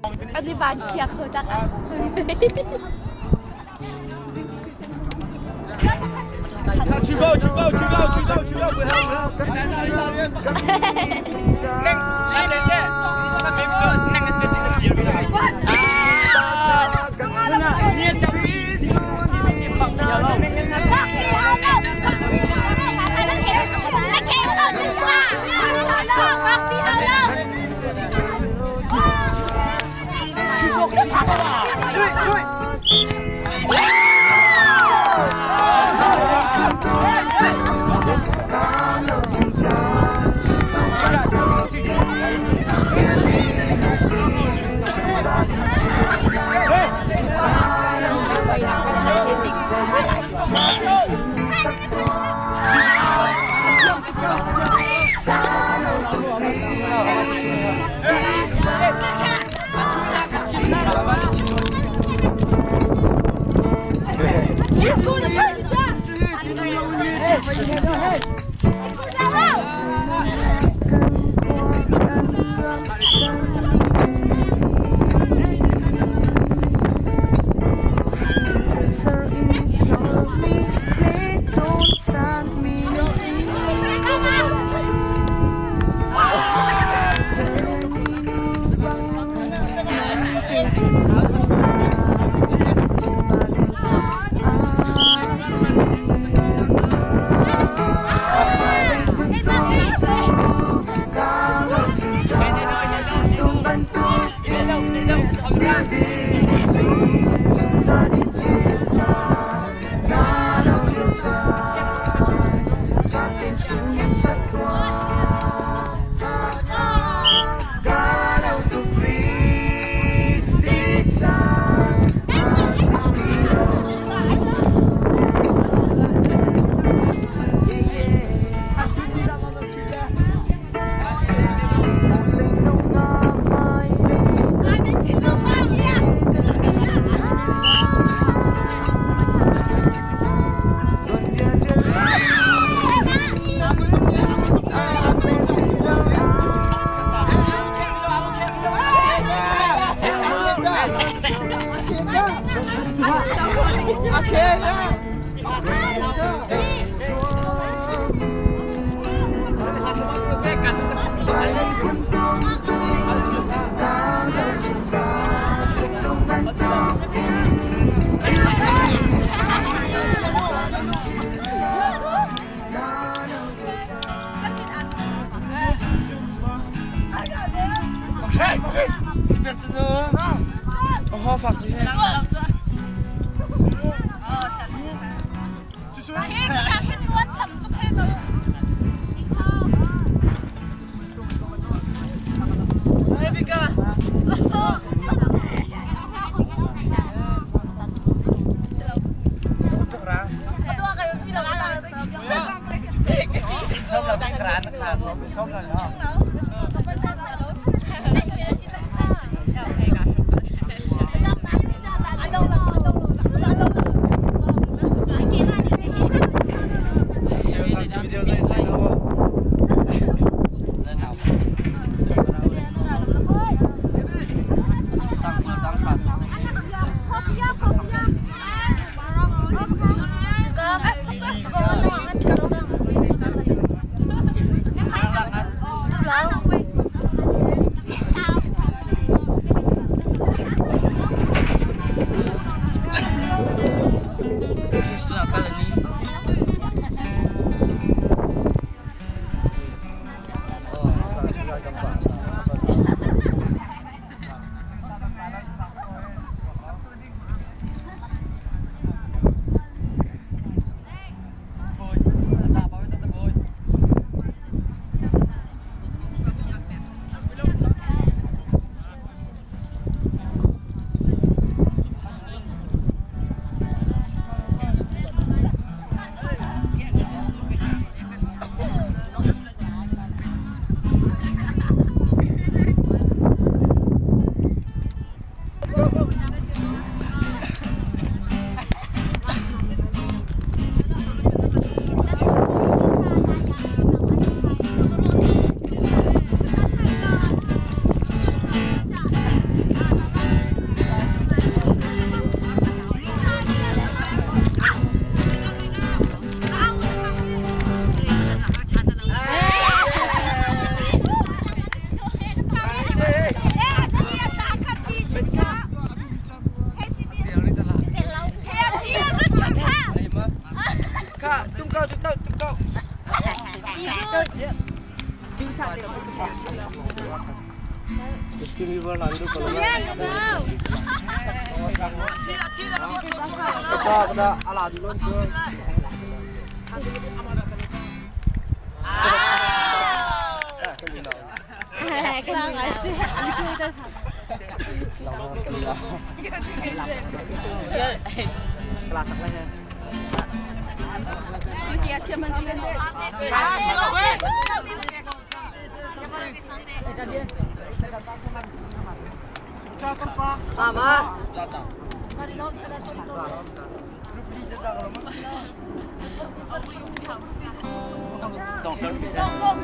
An i vanchia kho tak.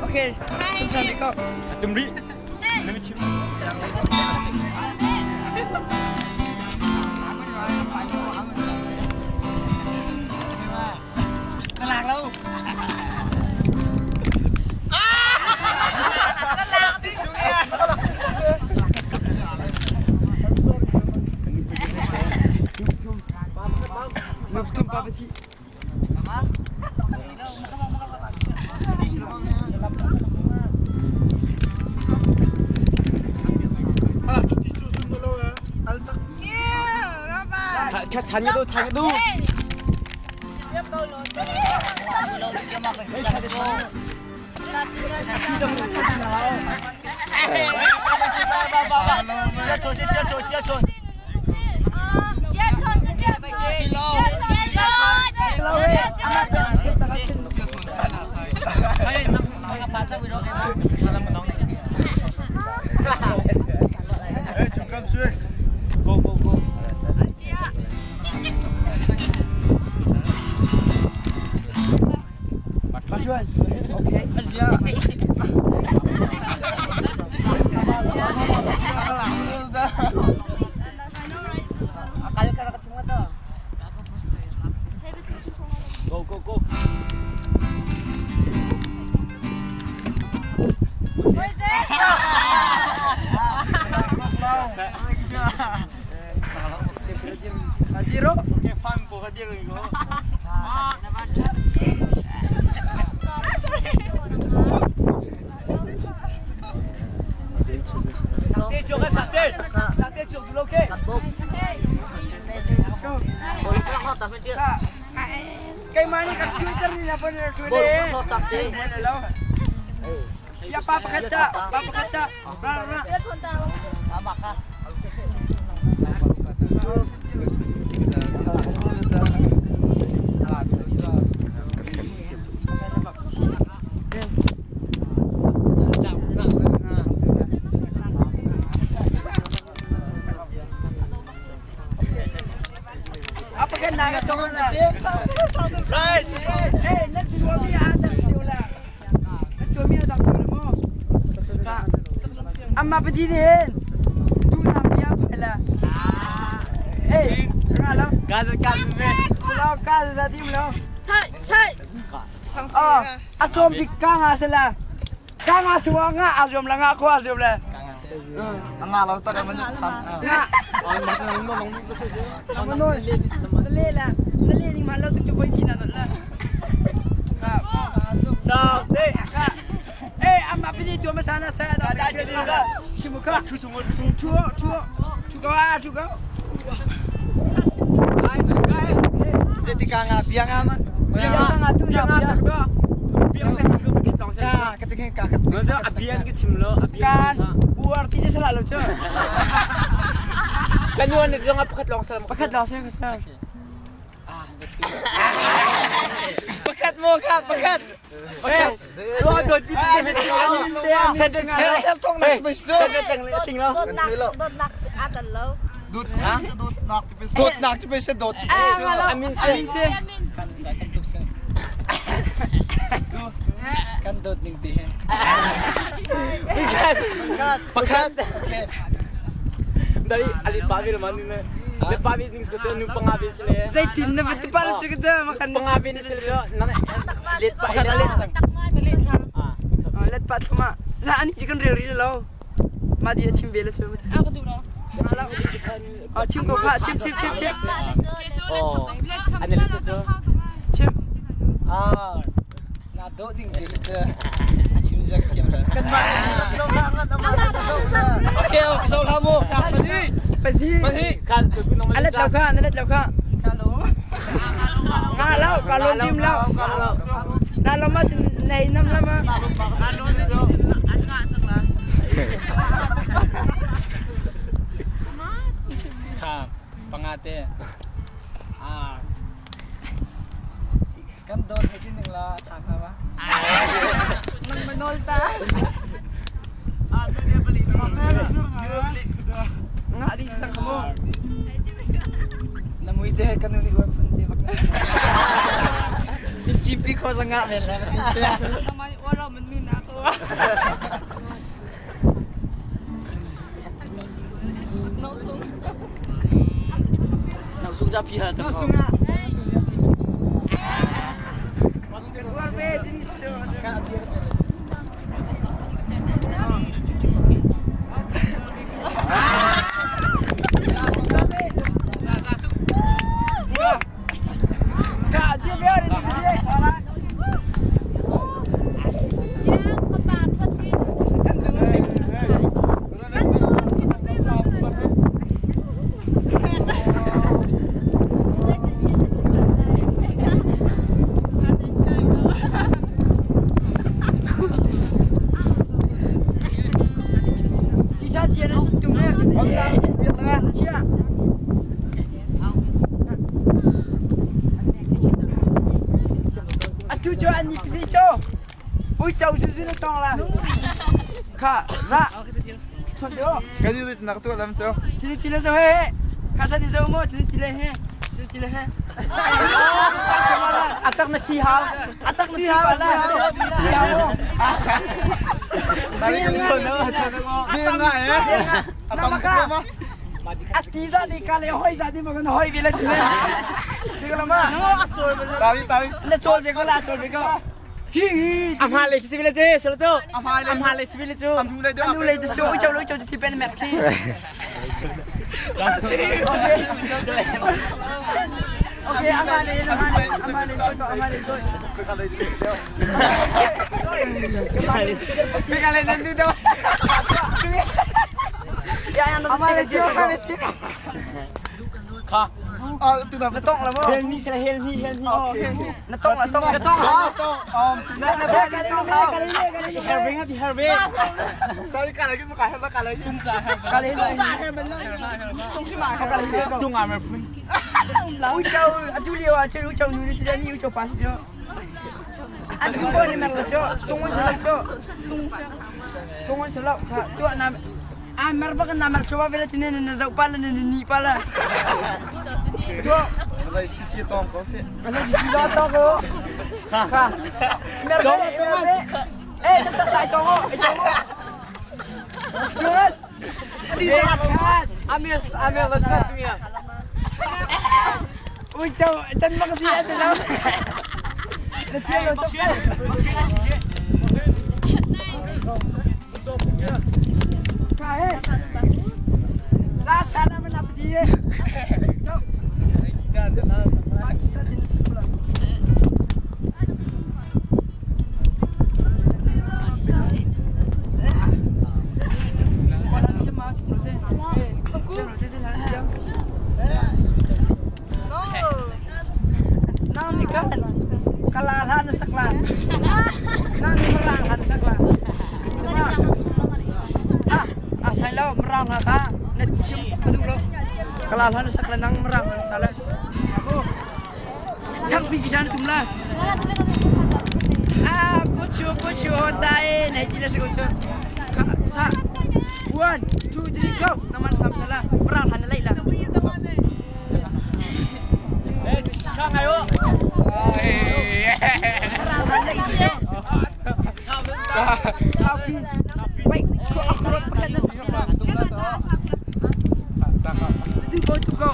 Okay, Tum rih. Na mi chim. Na lak lo. Nuptum pa pati. Chan du chan du. Go go go. Go go go. Keimah nih kan Twitter ni na pun Twitter. Ya pa pakhat ta, pa pakhat ta. Ra ra. Apa kan na tong na. Right. Eh, na tua mi a tak siu la. Na tua mi a tak siu la mo. Amma pati den. Tu na pia pala. Eh, ra lo. Gas gas me. Lo ka za dim lo. Oh, a som bik ka nga sala. Ka nga chuwa nga a zuam la nga ko a zuam la. Nga lo tak man chan. Nga. Nama noi. Na le la. Na le ning ma lo tu voi thi na la. Sao te. Eh, amma pini tu ma sana sa da da da. Chimu ka. Chu chu chu. Chu chu chu ka wa chu ka. Ai ai. Zetika nga bia nga ma. Bia nga tu na bia. Bia nga chim ko ki tong sa. Ka ka tingin ka ka. No za abian ki chim lo abian. Kan uar ti je sala lo chu. Kanuan ni zong pakhat long salam. Pakhat lo sa ka sa. Pakhat mo ka pakhat. Eh, lo do ti ti Sa den hel thong na pe so. ting lo. Dut dut nak ti pe Dut nak ti pe se dut. Ah, nga lo. Amin Amin se. Kan dut ning ti he. Pakhat. Pakhat. Dari alit pa bi man ni. Le pa bi ning ko nu panga bi sile. Zaitin na ba pa lo chu ka da makan. Panga bi ni sile lo. Nang let pa Pakhat alit sang. Ah. Let pat kuma. Za ani chicken rel ri lo. Ma di chim ve lo chu. Ah, chim ko kha chim chim chim chim. Oh. Ani let cho. Chim. Ah. Na dut. Dawh ding te cu a chim zia ka thiam lo. Kanmah zo hlah ngat amah zo hlah. Okay, okay, zo hlah mu. Pahnih. Pahnih. Pahnih. Alet lo kha, alet lo kha. Nga lo, ka lom tim lo. Na lom ma nei nam la ma. Kha, panga te. Ah. Kan dawt he tin ding la a chang hnga ma? Manol ta. Nga di sang mo. Na mui te kan uni uar phun te bak na. In GP kho sa nga men la na ti. Namai ora man mi na ko. Nau sung ja phi ha ta. Nau sung ah. Atu cu an ni tili cu uico cu zu na tong la. Kha ra. Thon do. Kan ni nak tu lam cu. Tili tili zo he. Kha than zo mo tili tili he. Tili tili he. Atak na chi hao. Atak na chi hao la. Chi hao. Tari kan ni nga eh. Atang ma. Ati za di ka le hoi za di ma kan hoi vi la chi le. Ti ka ma. Tari tari. Na chol ve ko la chol ve ko. Hi hi. Am ha le si le che, selo cho. Am ha le. Am ha le si le cho. Am hu le do. Anu le so uico uico ti pen met khi. Okay, amale, amale, amale, amale, Pikale nan du do. Ya, ya, Amale jo kale ti. Kha. Ah tu na. Na tong la mo. Hel ni sela hel ni hel ni. Na tong la tong. Na tong ha. Um Na na na tong ha. Herving ti herve. Tari kale ki ka hel kale ki. Kale ni. Tung amar phun. Uico atu liu ah, chơi uico nu si ni uico pa si jo. Atu bo ni mer la jo, tung se la jo. Tung se la kha tu na a mer ba na mer choba vela tine na zau pa la ni ni pa la. Tu Zai si si tong ko si. Masa di sini tong ko. Kha. Mer ba mer ba. Eh, tak sai tong ko, eh tong ko. Good. Di kat. Amir Amir la sna singa. Uico, tan makasih ada lah. Na chiao lo tong. Kha eh. La salam na pdi. Nang ni kan. Kalala na saklan. Nang ni merang han saklan. Ah, ah sai lo merang ha ka. Na chim padu lo. Kalala na saklan nang merang han sala. Thang pi kisan tum la. Ah, kuchu kuchu hota e. Nai ti la se kuchu. Ka sa. 1 2 3 go. Naman sam sala. Merang han lai la. Eh, kha ngai ho. Merang han lai la. Wait, ko ako pakat na saklan. Do go to go.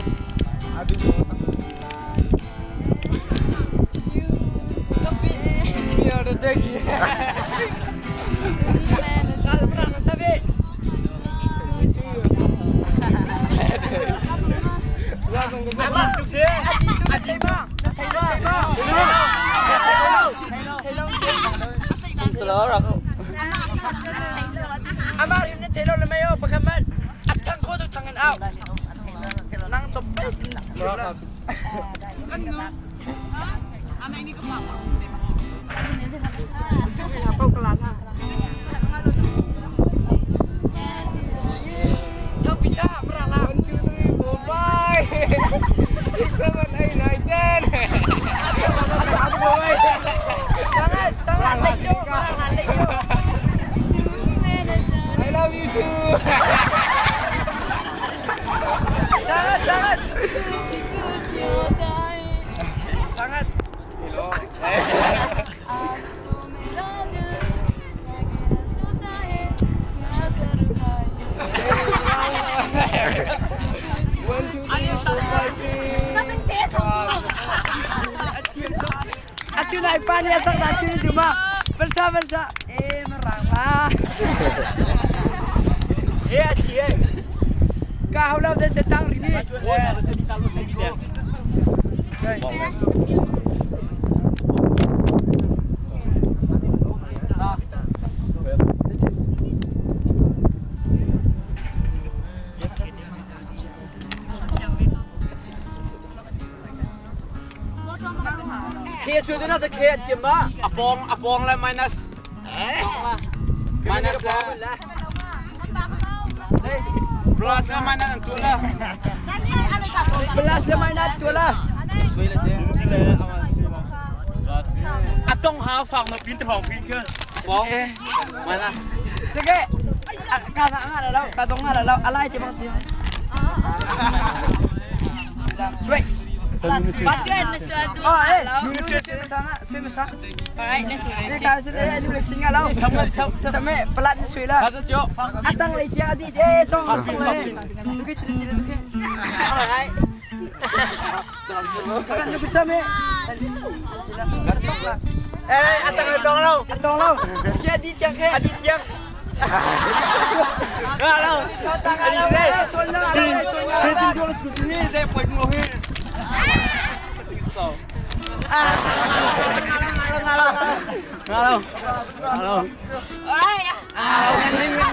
Amah rim na thei lo le mei o pakhat man. A thang kho tu thang in au. Nang to pai tin. Kan nu. Anai ni ka pa. Tu mi ha pau kalan ha. Thang pisa mara la. 1 2 3 4 5 6 7 8 9 10. Sangat sangat lejo, mara lejo. I love you too. Sangat sangat. Sangat. One, two, three, four, five, six. Atu nai pa ni atak ta chu tu ma. Bersa bersa. Eh marang la. Eh, ati eh. Ka hau lau de se tang ri ni. K 最多那是 K 点嘛？阿邦阿邦来 minus。minus 啦。plus 啦 minus tu lah. Plus le minus tu lah. Atong ha phang na pin thong pin ke. Bong. Mana? Sige. Ka nga nga la lau, ka dong nga la lau, alai ti bang ti. Sui. Oh, eh, sui sui sa. Ni ka si le ni le chinga lau. Sama pelat ni sui la. Atang le tia di eh tong. Lu ke ti ti ke. Alright. Kan lu bisa me. Eh, atang le tong lau. Atong lau. Tia di tia ke. Adi tiang. Nga lau. Tang lau. Chon la. Chon la. Nga lau. Nga lau.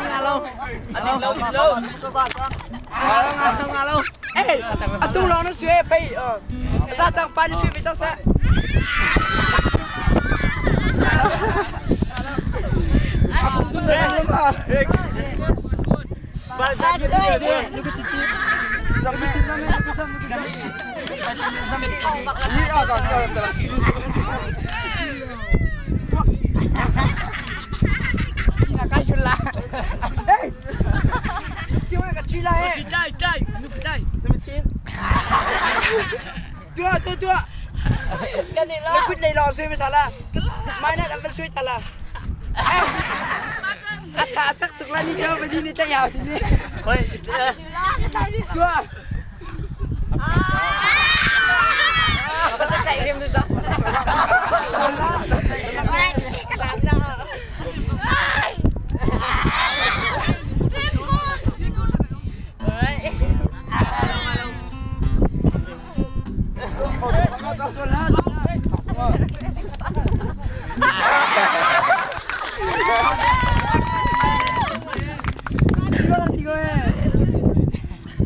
Nga lau. Adi lau adi lau. Nga lau nga lau. Eh, atung long na sui pe. Sa chang pa ni sui pe chang sa. Eh. Chiu ka chi la eh. Dai dai, nu dai. Tua tua tua. Na kut lei lo sui ma la. Mai na tam sui ta la. A tha chak tuk la ni chau ba di ni ta yaw ti ni. Hoi. Tua.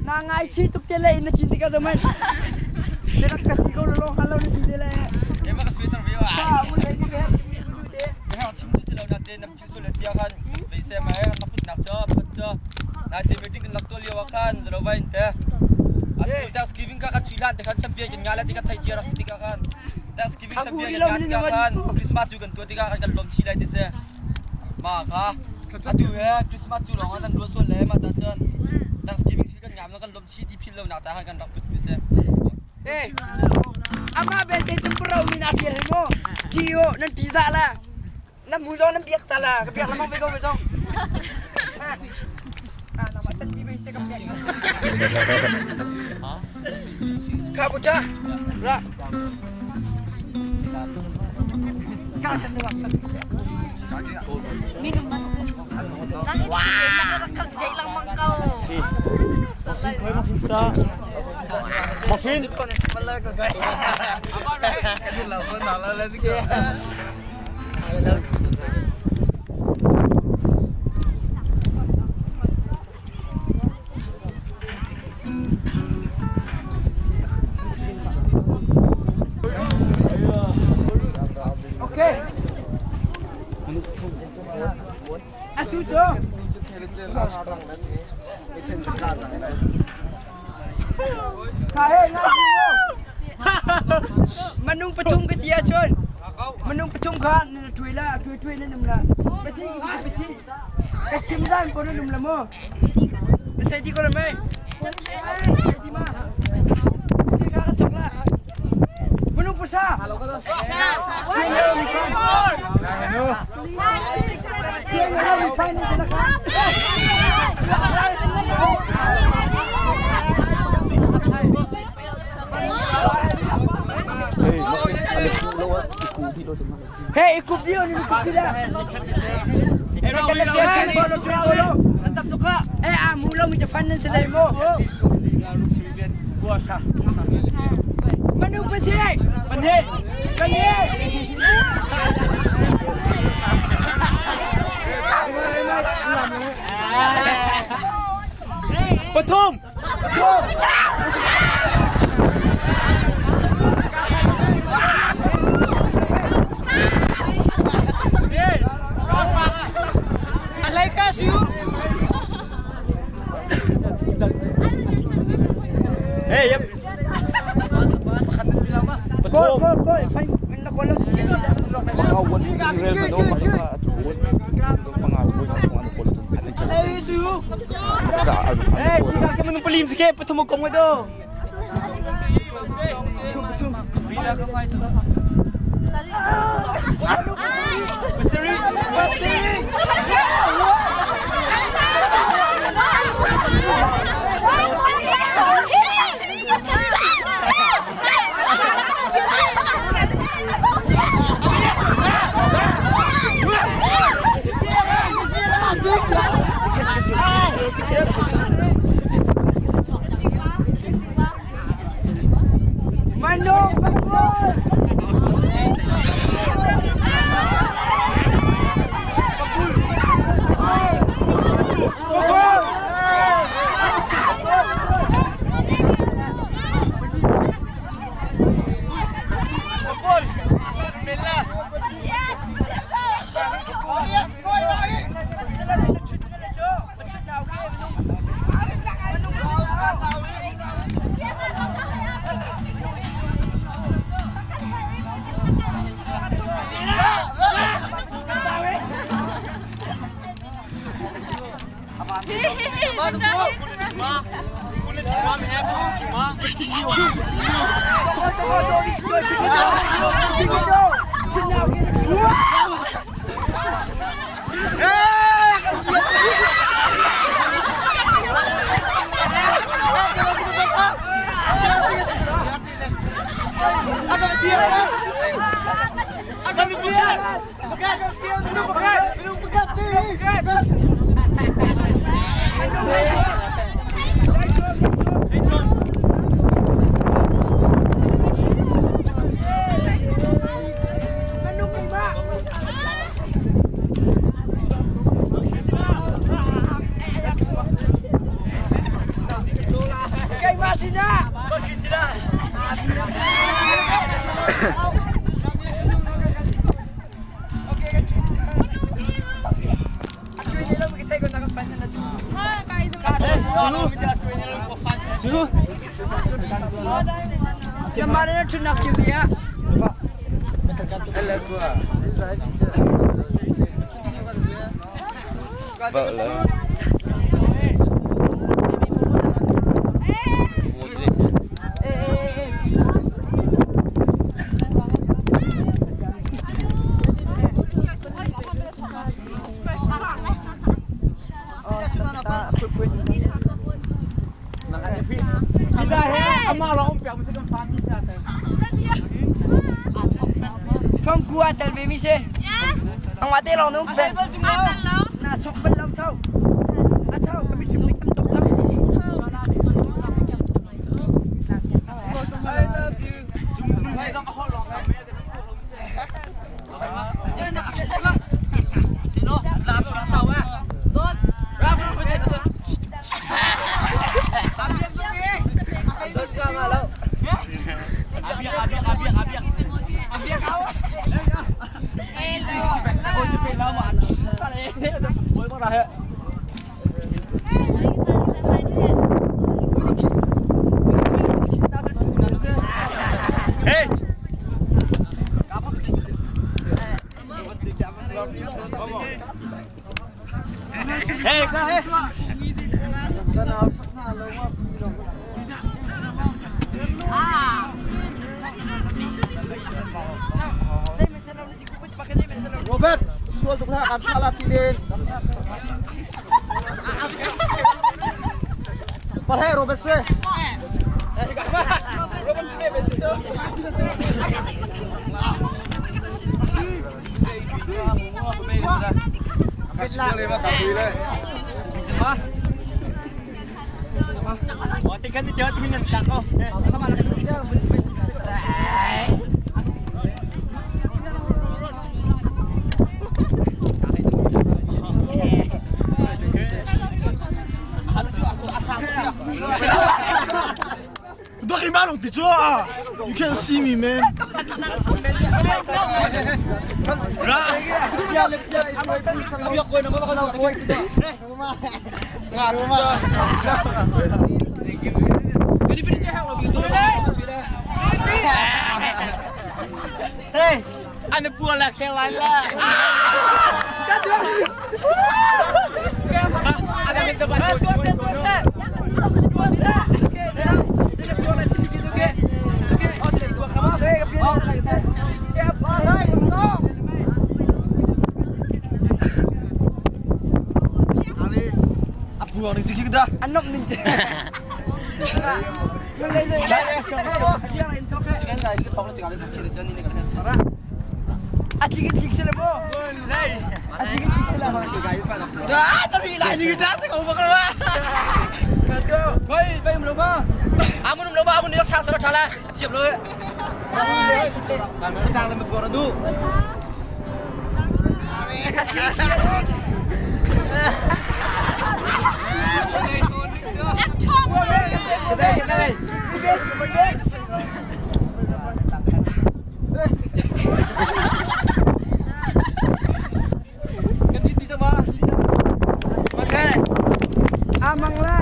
Na ngai chi tuk te le na chin ti ka zaman. Te rak ka ti ko lo halo ni ti le. Eh, maka sweater view ah. Ta mun le ti be. Eh, chim tu sila na te nam chim tu le tia kan. Ve se ma eh kaput nak cho, put cho. Na te meeting kan lak to liwa kan, zero vain te. Atu Thanksgiving ka kan chuilan te kan champion kan ngala te kan thai chia ras ti ka kan. Thanksgiving champion kan ngala kan. Christmas chu kan tu ti ka kan kan lom chi lai te se. Ma kha. Atu he Christmas chu long an ruan suan le ma ta chan. Thanksgiving si kan ngam na kan lom chi ti phil lo nak ta kan rak put mi se. Eh. Ama bel te chum pro min a tiel mo. Ti o nan ti za la. Na mu zo nan biak ta la. Ka biak la mong be ko be song. Ah, na ma tan bi be se ka biak. Ka bu cha. Ra. Ka kan ni wak. Minum masa tu. Langit nakarakang jay lang mangkaw. Muffin. Atu cu Manung pathum ka ti ahcun manung pathum kha na ṭuai la ṭuai ṭuai nan um la pathi pathi ka chim zan ko nan um la maw na thei ti ko la mei ti ma ti ka ka sok la manung pusa Hey, ikup dio ni ikup dia. Eh, kan siya chan bolo chan bolo. Eh, a mu lo mi fan nan selai mo. Manu pati! Pati! Pati! Pathum! Alay ka siu! Hey, yep. Kol, kol, kol. Hey, kita ke palim sikit pathum kong do. Manong Pastor! Keimah sinah! Kemarin chunak chiu dia. Phong kua tel ve mi se. Ang ma te long nung pe. Na chok bal lo thau. A thau ka mi sim lik am tok thau. I love you. Hey! Hey, ka he. Robert, sual tuk hlah kan thla ti len. Palhe Robert se. You can't see me, man. An nomh ning cu. A tlik tlik sila mo. A tlik tlik sila. Ah, tapi lai ni cha se ko ba ka. Khoi vai um lo ma. Amun um lo ma amun ni sak sa tha la. Chiap lo. Tang le ma ko du. Kan ti sama. Amang la.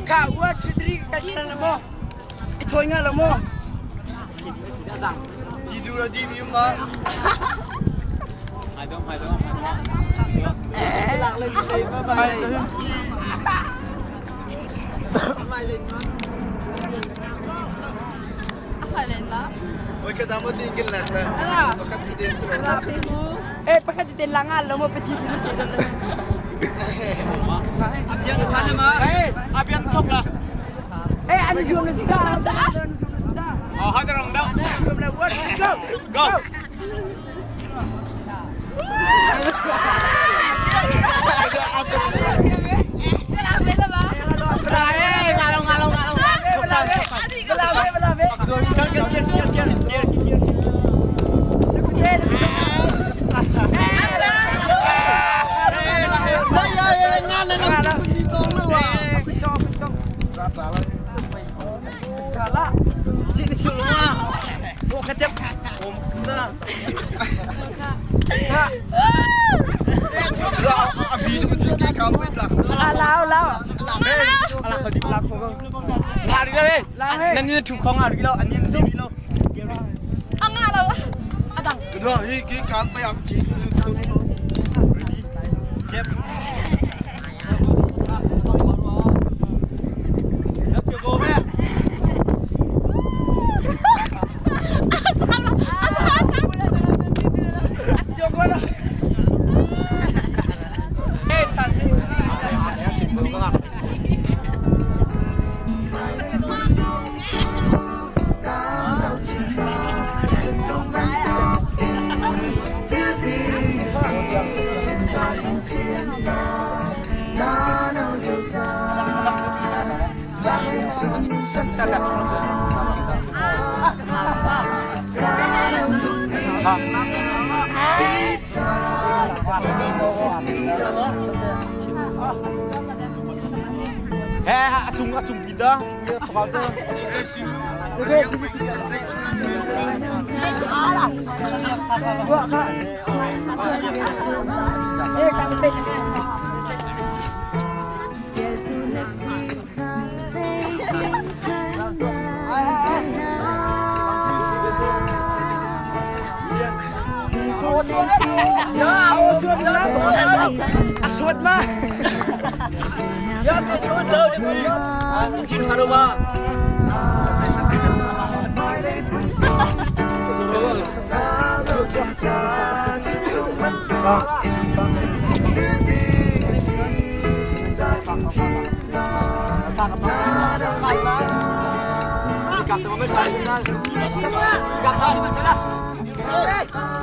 Kha ua thidri ka chan mo. I thoi nga lo mo. Eh pakhat te la nga lo mo pachi ti che lo. Eh an zoom le star. An zoom le star. Oh, hai rong đâu. Zoom le what go. Go. Ngari lo eh. Nan ni thu khong ngari lo, an ni thu lo. Anga lo. Adang. Kedua, hi ki kan pa yang chi chu lu. Chep. He a cung a cung pita. A suat ma. Kap